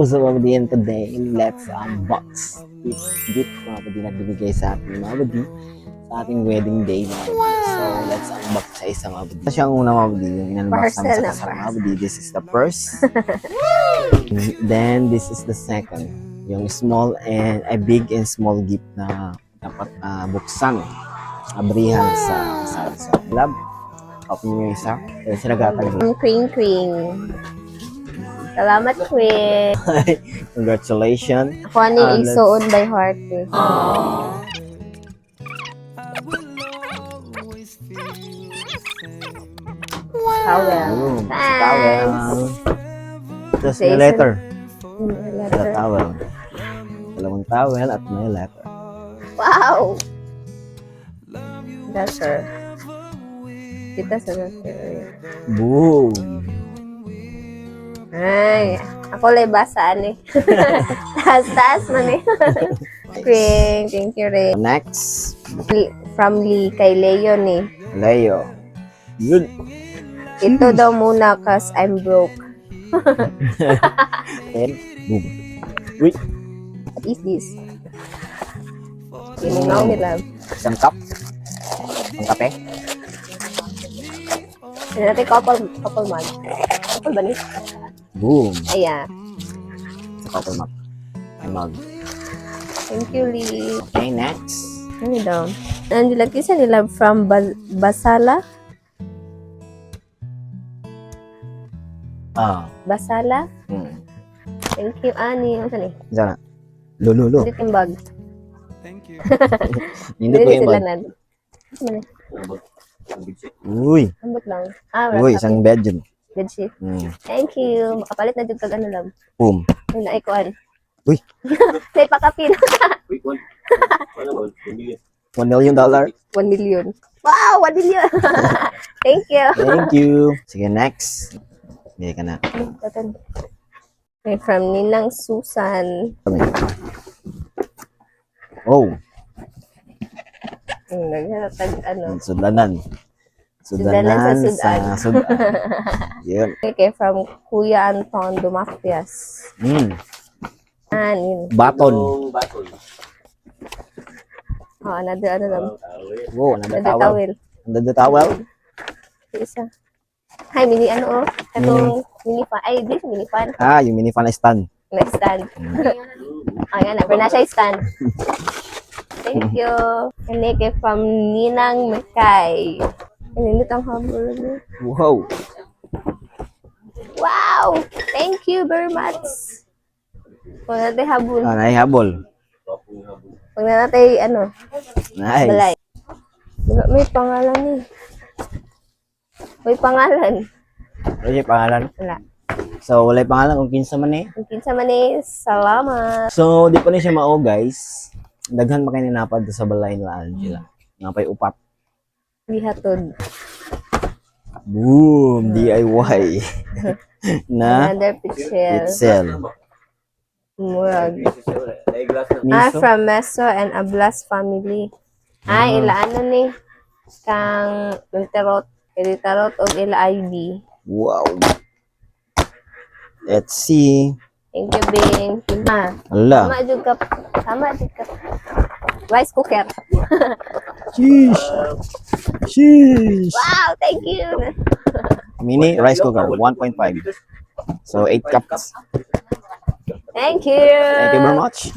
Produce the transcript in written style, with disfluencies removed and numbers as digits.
What's up, mga buddy? And today, let's unbox this gift, mga buddy, na binigay sa ating, mga buddy, sa ating wedding day, mga buddy. So, let's unbox sa isa, mga buddy. Ito siya ang una, mga buddy, yung in-unbox namin Parcel sa na kasal, mga buddy. This is the first. Then, this is the second. Yung small and, a big and small gift na dapat buksan. Abrihan sa kasal. So, love, open nyo yung isa. Kaya sila gatag. From Kring Kring. Salamat, Kring. Congratulations. Ako ani Ah, isuon by heart eh. Towel. Boom. Sa towel. Tapos may Jason. letter. Letter. Sa towel. Dalawang towel at may letter. Wow! Letter. Kita sa letter. Boom! Ay, ako lang basaan eh. Taas-taas man eh. Kring, thank you Ray. Next, From Lee kay Leon eh. Leo. Yun. Ito daw muna 'cause I'm broke. Then, boom. Uy, What is this? Giningaw nila. Isang cup. Ang kape. Ano natin couple, couple mug. Couple ba ni? Boom. Ayan. Sa couple mug. May mug. Thank you, Lee. Okay, next. Ano daw? Nandilagay sa nila from Basala? Basala? Thank you, Ani. Ano ni? Isa na. Lululo. Dito yung bag. Thank you. Hindi ko yung sila bag. nan. Ano man eh? Uy. Ambot lang. Ah, wala Uy, sa isang bed yun. Bedsheet. Thank you. Makapalit na jud kag ano lang. Boom. Ay, naikuan. Uy. Naipakapin. $1 million. 1 million. Wow, 1 million. Thank you. Thank you. Sige, next. Bili ka na. Tatan. Okay, from Ninang Susan. Kami. Oh, Naghatag ano. Sudlanan. Sudlanan sa Sudlanan sa sudan. sudan. Yun. Okay, from Kuya Anton Dumapias. Anin. Baton. Oh, another ano lang. Wow, another Another towel. towel. Another towel. Yung isa. Hi, mini ano oh. Itong mini fan. Ay, this mini fan. Ah, yung mini fan stand. Next stand. Ayan na, pero nasa stand. Thank you. And okay, from Ninang Mikay. Inindot ang habol niya. Wow. Wow! Thank you very much. Pag natin habol. Ah, naihabol. Pag natin, ano, Nice. balay. Wala, may pangalan eh. May pangalan. Wala siya pangalan. Wala. So, wala yung pangalan kung kinsa man eh. Kung kinsa man eh, salamat. So, di pa ni siya mao, guys. Daghan pa kay ninapad sa balay nila Angela. Napay upat. Gihatod. Boom! DIY. Na Another picture. itself. Murag. Ah, Miso. from Meso and Ablas family. Ay, ila ano ni? Kang Tarot. Ila Tarot og ila ID. Wow. Let's see. Thank you, Bing. Ah, Ala. tama jud ka. Tama jud ka. Rice cooker. Sheesh. Sheesh. Wow, thank you. Mini rice cooker, 1.5. So, 8 cups. Thank you. Thank you very much.